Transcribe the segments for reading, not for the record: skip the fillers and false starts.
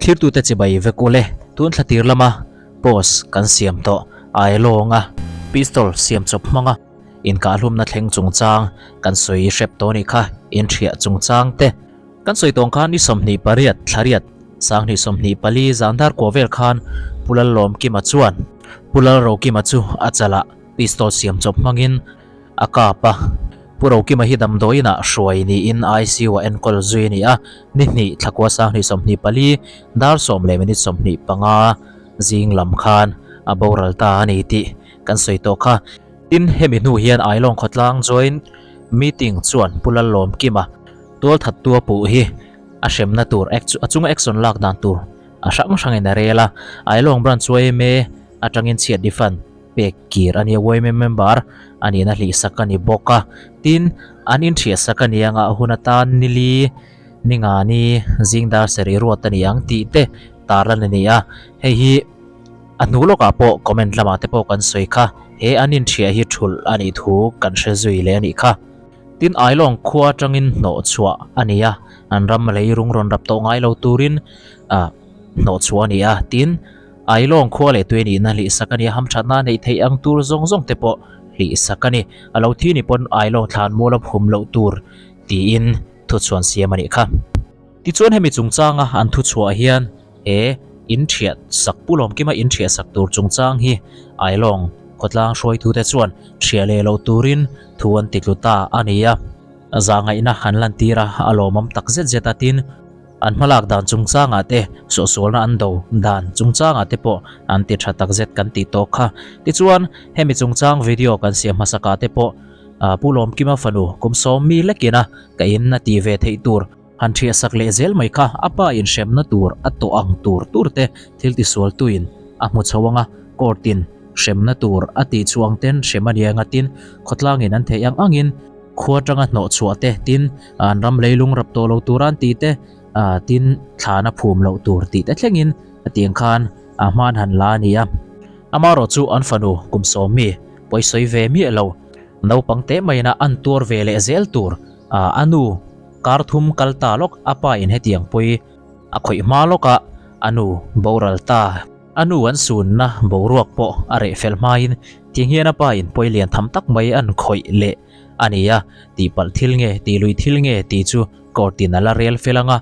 Thlirtute chibai vek ule, tun thla tir lama post kan siam tawh Ailawnga pistol siam chawp hmanga inkahlumna thleng chungchang kan sawi hrep tawh anih kha, inhriah chungchang te kan sawi tawng khan ni 28 thlariat 2024 zandar kuah vel khan Pu Lallawmkima chuan Pu Lalrokima chu a chalah pistol siam chawp hmangin a kap a. Pu Rokima hi damdawiin ah hruai niin ICU ah enkawl zui a ni a, ni hnih thlakua 2024 dar sawm leh minute 25 zing lam khan a boral ta a ni tih kan sawi tawh kha. Tin, hemi hnu hian Ailawng khawtlang joint meeting chuan Pu Lallawmkima tualthattu a puh hi a hremna tur a chunga action lak dan tur a hrang hrangin a rel a, Ailawng branch yma atangin chhiat refund pek kir a nia, yma member a nihna hlihsak a ni bawk a, tin an inthiahsak a ni anga hun atan nili ni nga ni zing dar sarih ruat a ni ang tih te tarlan a ni a, hei hi a hnu lawkah pawh comment lamah te pawh kan sawi kha, he an inthiah hi thulh a nih thu kan hre zui leh a nih kha. Tin Ailawng khua atangin hnawh chhuah a ni a, an ram lei rung rawn rap tawh ngai lo turin ah hnawh chhuah a ni a, tin Ailawng khua leh tui nihna hlihsak a ni a, hamthatna neih theih ang tur zawng zawng te pawh hlihsak a ni. A lo thi ni pawn Ailawng thlan mual a phum loh tur tiin thuchhuan siam a nih kha. Tichuan hemi chungchanga an thuchhuah hian he in thiah sak Pu Lawmkima in thiah sak tur chungchang hi Ailawng khawtlang hruaitute chuan thiah leh loh turin thu an ti tlu ta a ni a. Zahngaihna an lantir a, a lawmawm tak zet zet a tin. An hmalak dan chungchangah te, sawhsualna an do dan chungchangah te pawh an ti tha takzet kan tih tawk kha. Tichuan, hemi chungchang video kan siam hmasakah te pawh Pu Lawmkima fanu kum sawm mi lekin a ka in a tih ve theih tur han thiahsak leh zel mai kha a pa inhremna tur a tawh ang tur tur te thil tisualtuin a hmu chho anga court in hremna tur a tih chuang ten hrem a nia ngatin khawtlangin an theih ang angin Khua atanga hnawh chhuah te, tin, an ram leilung rap tawh lo tur an tih te, tin, thlan a phum loh tur tih te thlengin a tiang khan a hman han la a ni a. Amaherawh chu an fanu kum sawm mi pawisawi ve miah lo, naupang teh maiin a an tuar ve leh zel tur a nu kar thum kal ta lawk a pa in hetiang pawi a khawih hma lawk a a nu boral ta. A nu an sunna boruak pawh a reh fel hmain tiang hian a pa in pawi lian tham tak mai an khawih leh a ni a, tihpalh thil nge tih lui thil nge tih chu court in a la rel fel anga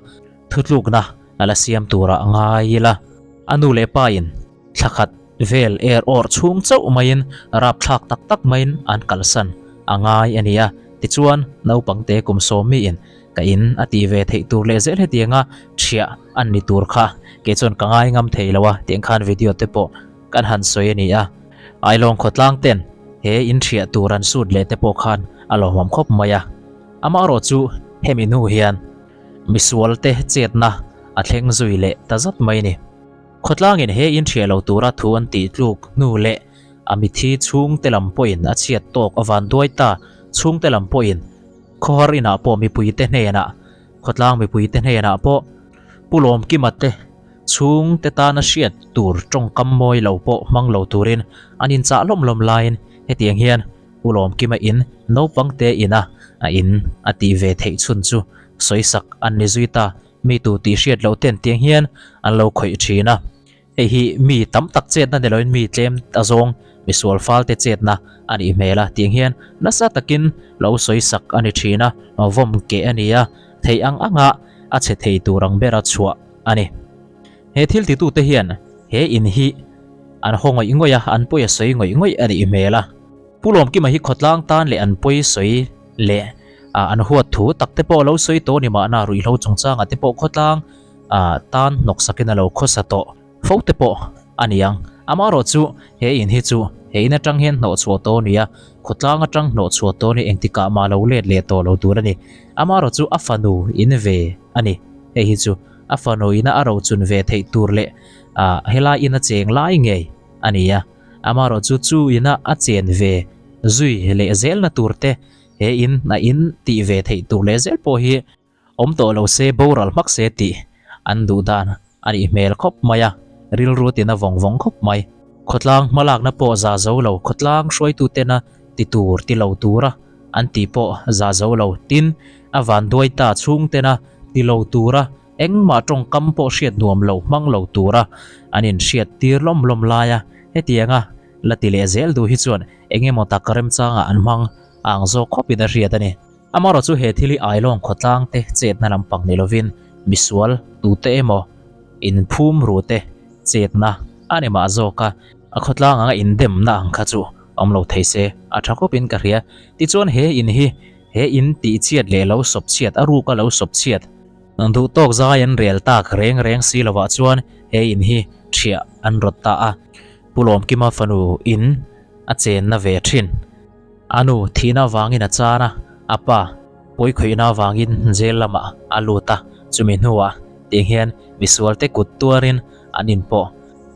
thutlukna a la siam turah ngai ila. A nu leh pa in thla khat vel er awrh chhung chauh maiin rapthlak tak tak maiin an kalsan a ngai a ni a, tichuan naupangte kum sawm mi in Ka in a tih ve theih tur leh zel hetianga thiah an ni tur kha kei chuan ka ngai ngam thei lo a tiang khan video te pawh kan han sawi a ni a. Ailawng khawtlang ten he in thiah tur an sut leh te pawh khan a lawmawm khawp mai a. Amaherawh chu hemi hnu hian misual te chetna a thleng zui leh ta zat mai a ni. Khawtlangin he in thiah lo tura thu an tih tluk hnu leh a mithi chhungte lam pawhin a chhiat tawk a van duai ta chhungte lam pawhin Khawhar inah pawh mipuite hnenah, khawtlang mipuite hnenah pawh Pu Lawmkima te chhungte tana hriat tur tawngkam mawi lo pawh hmang lo turin an inchah lawm lawm laiin hetiang hian Pu Lawmkima in naupangte ina a in a tih ve theih chhun chu sawisak an ni zui ta, mi tu tih hriat loh ten tiang hian an lo khawih thin a. Hei hi mi tam tak chetna ni loin mi tlem a zawng misual falte chetna a nih hmel a, tiang hian nasa takin lo sawi sak a ni thin a, vawm keh a ni a, thei ang anga a chhe thei tur ang bera chhuah a ni. He thil titute hian he in hi an haw ngawih ngawih a, an pawi a sawi ngawih ngawih a nih hmel a. Pu Lawmkima hi khawtlang tan leh an pawi sawi leh an huat thu tak te pawh lo sawi tawh ni mahna ruihhlo chungchangah te pawh khawtlang ah tan hnawk sakin a lo khawsa tawh fo te pawh a ni ang. Amaherawh chu he in hi chu he in atang hian hnawh chhuah tawh a ni a, khawtlang atang hnawh chhuah tawh a ni engtikah mah lo let leh tawh lo tur a ni. Amaherawh chu a fanu in ve a ni. Hei hi chu a fanu ina a rochun ve theih tur leh ah helai in a cheng lai ngei a ni a. Amaherawh chu chu ina a chen ve zui leh zelna tur te he in a in tih ve theih tur leh zel pawh hi Awm tawh lo se boral hmak se tih an duh dan a nih hmel khawp mai a, rilru tina vawng vawng khawp mai. Khawtlang hmalakna pawh za zo lo, khawtlang hruaitutena ti tur ti lo tura an tih pawh za zo lo, tin a vanduai ta chhungtena ti lo tura Engmah tawngkam pawh hriat nuam lo hmang lo tura an inhriat tir lawm lawm lai a, hetianga la ti leh zel duh hi chuan eng emaw tak remchangah an hmang a ang zawk khawpin a hriat a ni. Amaherawh chu he thil hi Ailawng khawtlang te chetna lampang ni lovin misual tute emaw inphum ru te chetna a ni mah zawk a, a khawtlang anga indemna ang kha chu awm lo thei se a tha khawpin ka hria. Tichuan he in hi he in tihchhiat leh lo sawp chhiat a ruka lo sawp chhiat duh tawk zai an rel tak reng reng si lovah chuan he in hi thiah an rawt ta a. Pu Lawmkima fanu in a chenna ve thin. A nu thihna avangin a chan a, a pa pawikhawihna avangin jail lamah a lut a, chumi hnuah tiang hian misualte kut tuarin an inpawh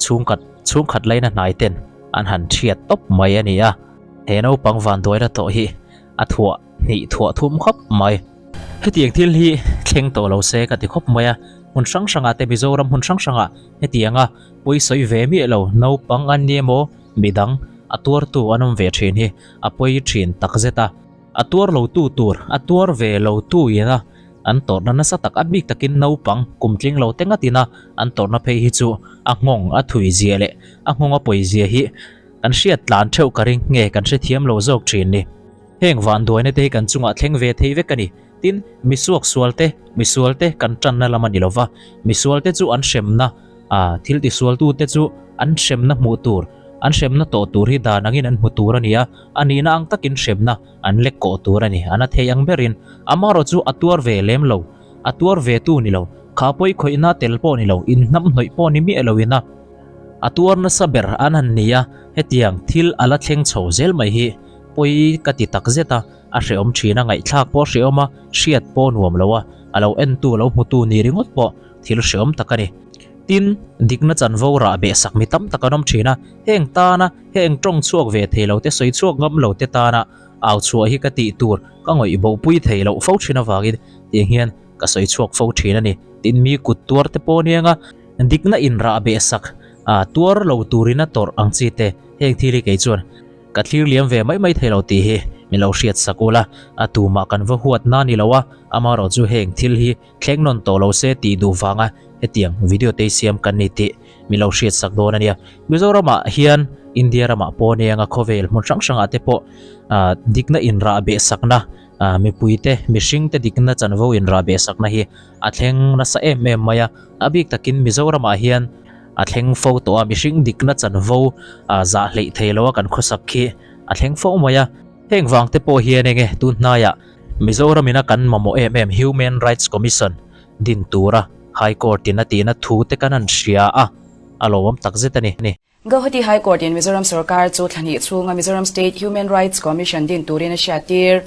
chhungkhat chhungkhat laina hnai ten an han thiat tawp mai a ni a, he naupang vanduaina tawh hi a thuah hnih thuah thum khawp mai. Hetiang thil hi thleng tawh lo se ka ti khawp mai a, hmun hrang hrangah te Mizoram hmun hrang hrangah hetianga pawisawi ve miah lo naupang an ni emaw Midang, a tuartu an awm ve thin hi a pawi thin takzet a. A tuar lotu tur, a tuar ve lotu ina an tawrhna nasa tak a bik takin naupang kum tling lo te ngatin a an tawrhna phei hi chu a nghawng a thui zia leh a nghawng a pawi zia hi kan hriat tlan theuh ka ring nge kan hrethiam lo zawk thin ni. Heng vanduaina te hi kan chungah thleng ve thei vek a ni. Tin, misuak sualte, misualte kan tanna lam a ni lova, misualte chu an hremna, ah, thil tisualtute chu an hremna hmuh tur, an hremna tawh tur hi dan angin an hmu tur a ni a, a nihna ang takin hremna an lek kawh tur a ni, a na thei ang berin. Amaherawh chu a tuar ve lem lo, a tuar ve tu ni lo, kha pawi khawihna tel pawh ni lo, inhnamhnawih pawh ni miah loin a, a tuar nasa ber an han ni a, hetiang thil a la thleng chho zel mai hi pawi ka ti takzet a. A hrehawm thin a, ngaihthlak pawh a hrehawm a, hriat pawh a nuam lo a, a lo entu a lo hmutu ni ringawt pawh thil hrehawm tak a ni. Tin, dikna chanvo rah behsak mi tam tak an awm thin a, heng tana heng tawng chhuak ve thei lo te, sawi chhuak ngam lo te tana au chhuah hi ka tih tur ka ngawih bohpui thei loh fo thin avangin tiang hian ka sawi chhuak fo thin a ni. Tin, mi kut tuar te pawh aniang a, dikna inrah behsak tuar lo turin a tawrh ang chi te, heng thil hi kei chuan Ka thlir liam ve mai mai thei lo tih hi min lo hriat sak ula, a tumah kan va huat na ni lo a, amaherawh chu heng thil hi thleng nawn tawh lo se tih duh vanga hetiang video te siam kan ni tih min lo hriat sak dawn a nia. Mizoramah hian India ramah pawh aniang a khawvel hmun hrang hrangah te pawh dikna inrah behsakna mipuite mihringte dikna chanvo inrah behsakna hi a thleng nasa em em mai a, a bik takin Mizoramah hian A thleng fo tawh a, mihring dikna chanvo zah hleih thei lo a kan khawsak khi a thleng fo mai a. Heng vang te pawh hian enge tun hnaiah Mizoram ina kan mamawh em em Human Rights Commission din tura High Court in a tihna thu te kan han hria a, a lawmawm takzet a ni. Guwahati High Court in Mizoram sorkar chu thla hnih chhunga Mizoram State Human Rights Commission din turin a hriattir.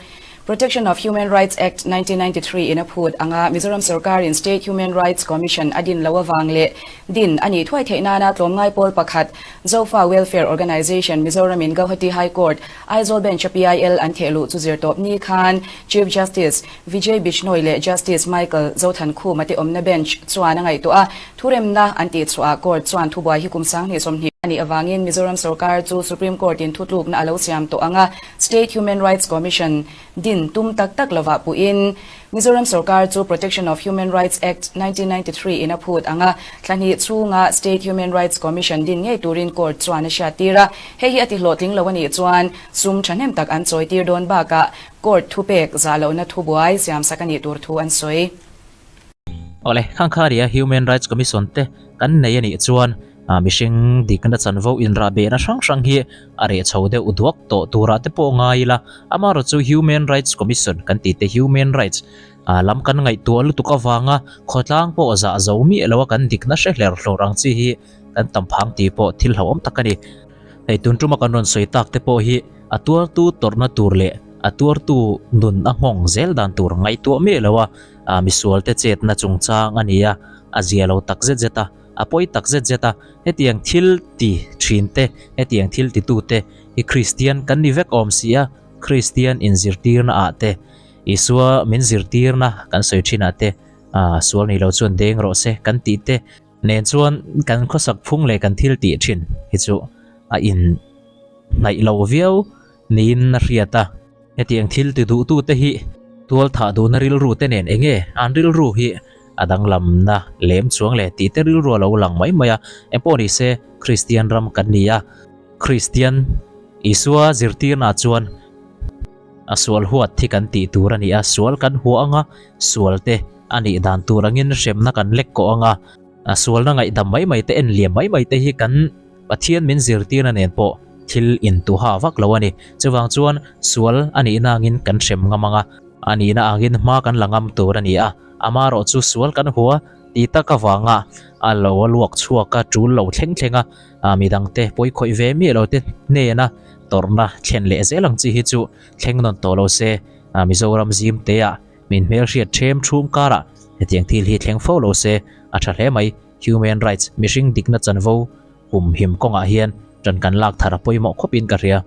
Protection of Human Rights Act, 1993 in a phut anga Mizoram sorkarin State Human Rights Commission a din loh avang leh din a nih thuai theih nana tlawmngai pawl pakhat Zofa Welfare Organisation Mizoram in Gauhati High Court Aizawl Bench a PIL an theh luh chu zirtawp ni khan Chief Justice Vijay Bishnoi leh Justice Michael Zothankhuma te awmna bench chuan a ngaihtuah a, thuremna an tihchhuah court chuan thubuai hi kum 2020 a nih avangin Mizoram sorkar chu Supreme Court in thutlukna a lo siam tawh ang a, State Human Rights Commission din tum tak tak lovah puhin Mizoram sorkar chu Protection of Human Rights Act, 1993 in a phut ang a, thla hnih chhunga State Human Rights Commission din ngei turin court chuan a hriattir a. Hei hi a ti hlawhtling lo a nih chuan sum thahnem tak an chawitir dawn bakah court thupek zah lohna thubuai siamsak a nih tur thu an sawi. Awle, Khangkharia Human Rights Commission te kan nei a nih chuan mihring dikna chanvo inrahbehna hrang hrang hi a reh chho deuh duak tawh turah te pawh ngai ila, amaherawh chu Human Rights Commission kan tih te Human Rights lam kan ngaihtuah lutuk avanga khawtlang pawh zah zo miah loa kan dikna hre hler hlawr ang chi hi kan tam phang tih pawh thil hlauhawm tak a ni. Hei tun tuma kan rawn sawi tak te pawh hi a tuartu tawrhna tur leh a tuartu nun a nghawng zel dan tur ngaihtuah miah loa misualte chetna chungchang a ni a, a zia lo tak zet zet a. A pawi tak zet zet a, hetiang thil ti thin te, hetiang thil titu te hi Kristian kan ni vek awm si a, Kristian inzirtirna ah te, Isua min zirtirna kan sawi thin ah te, sual ni lo chuan deng rawh se kan tih te nen chuan kan khawsak phung leh kan thil tih thin hi chu a in hnaih lo viau niin a hriat a. Hetiang thil ti duhtute hi tualthah duhna rilru te nen enge an rilru hi? A danglamna lem chuang leh tih te rilru a lo lang mai mai a, engpawh ni se Kristian ram kan ni a, Kristian Isua zirtirnaah chuan a sual huat hi kan tih tur a ni a, sual kan hua anga sual te a nih dan tur angin hremna kan lek kawh anga a sualna ngaihdam mai mai te en liam mai mai te hi kan Pathian min zirtirna nen pawh thil intuha vak lo a ni. Chuvang chuan sual a nihna angin kan hrem ngam anga, a nihna angin hma kan la ngam tur a ni a, amaherawh chu sual kan hua ti tak avanga a lo a luak chhuak a, tul lo thleng thleng a, midangte pawi khawih ve miah lo te hnena tawrhna thlen leh zel ang chi hi chu thleng nawn tawh lo se, Mizoram zim teah min hmelhriat ṭhem ṭhum karah hetiang thil hi thleng fo lo se a ṭha hle mai. Human rights, mihring dikna chanvo humhim kawngah hian ṭan kan lak thar a pawimawh khawpin ka hria.